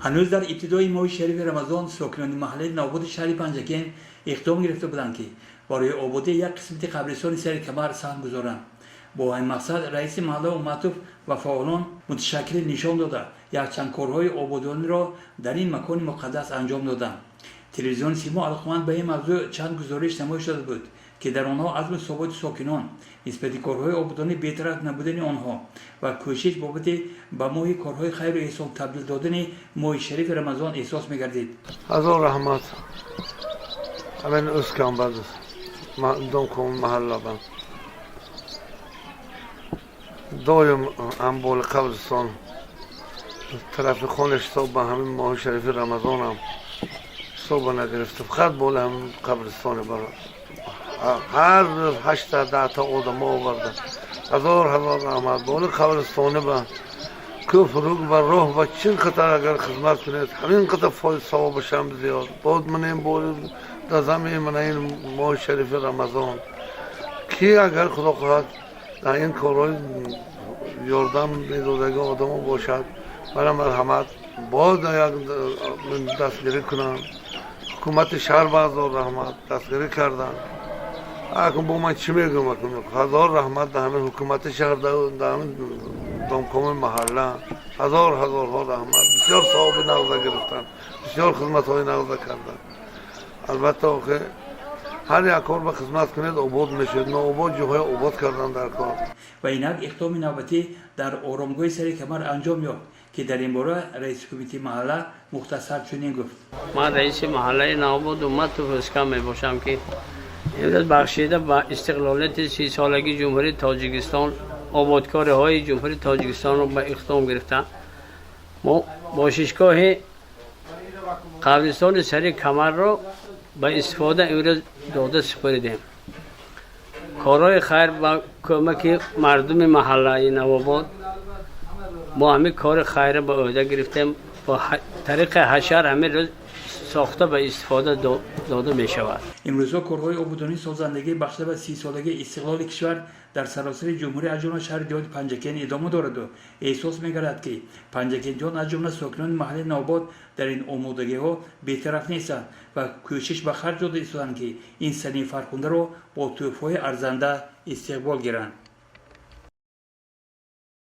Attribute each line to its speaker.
Speaker 1: Ҳанӯз дар ибтидои моҳи шарифи Рамазон сокинони маҳаллаи Навободи шаҳри Панҷакент иқдом гирифта буданд, ки барои ободии як қисмати қабристони Сари Камар саҳм гузоранд. Бо ҳамин мақсад раиси маҳалла Уматов ва фаъолон муташаккиле нишон дода, якчанд корҳои ободониро дар ин макони муқаддас анҷом доданд. Телевизиони Симо алоқаманд ба ин мавзӯъ чанд гузориш намоиш дода буд, ки дар онҳо азму соботи сокинон нисбати корҳои ободонӣ, бетараф набудани онҳо ва кӯшиш бобати ба моҳи корҳои хайру эҳсон табдил додани моҳи шарифи Рамазон эҳсос мегардид.
Speaker 2: Ҳазор раҳмат, ҳамин ӯскан бад домком маҳаллаба доим амболи қабристон тарафи хонаш ҳисоб ба ҳамин моҳи шарифи Рамазонам ҳисоба нагирифта, фақат боли ҳамин қабристони бар ҳар рӯз ҳашта 10та одамо оварда. Ҳазор ҳазор раҳмат. Боли қабристони ба кӯфруг ба роҳ ба чин қадар агар хизмат кунед, ҳамин қадар фоиз савобашам зиёд боз. Манем боли дазами мана ин моҳи шарифи Рамазон, ки агар Худо хоҳад, дар ин корҳои ёрдам медодаги одамо бошад, мана марҳамат, боз як дастгирӣ кунанд. Ҳукумати шаҳр ба ҳазор раҳмат, дастгирӣ карданд. Акун бо ман чӣ мегӯям? Акун ҳазор раҳмат дар ҳамин ҳукумати шаҳр, дар ҳамин домкоми маҳалла, ҳазор ҳазорҳо раҳмат. Бисёр савоби нағза гирифтанд, бисёр хизматҳои нағза карданд. Албатта, охе, ҳар як кор ба хизмат кунед, обод мешавед. Нообод ҷоҳои обод кардан дар кор.
Speaker 1: Ва инак иқдоми навбатӣ дар оромгоҳи Сари Камар анҷом ёфт, ки дар ин бора раиси кумитаи маҳалла мухтасар чунин гуфт.
Speaker 3: Ман раиси маҳаллаи Навобод Уматов Рӯскан мебошам, ки имрӯз бахшида ба истиқлолияти 30-солагии Ҷумҳурии Тоҷикистон ободкориҳои Ҷумҳурии Тоҷикистонро ба иқдом гирифта, мо бошишгоҳи қабристони Сари Камарро ба истифода имрӯз дода супоридем. Корҳои хайр ба кӯмаки мардуми маҳаллаи Навобод мо ҳамин кори хайра ба ӯҳда гирифтем. Бо тариқи ҳашар ҳамин рӯз сохта ба истифода дода мешавад.
Speaker 1: Имрӯзҳо корҳои ободонӣ, созандагӣ бахшида ба 30-солагии истиқлоли кишвар дар саросари ҷумҳурӣ, аз ҷумла шаҳри деҳоти Панҷакент, идома дораду эҳсос мегардад, ки панҷакентиён, аз ҷумла сокинони маҳаллаи Навобод, дар ин омодагиҳо бетараф нестанд ва кӯшиш ба харҷ дода истоданд, ки ин санаи фархундаро бо тӯҳфаҳои арзанда истиқбол гиранд.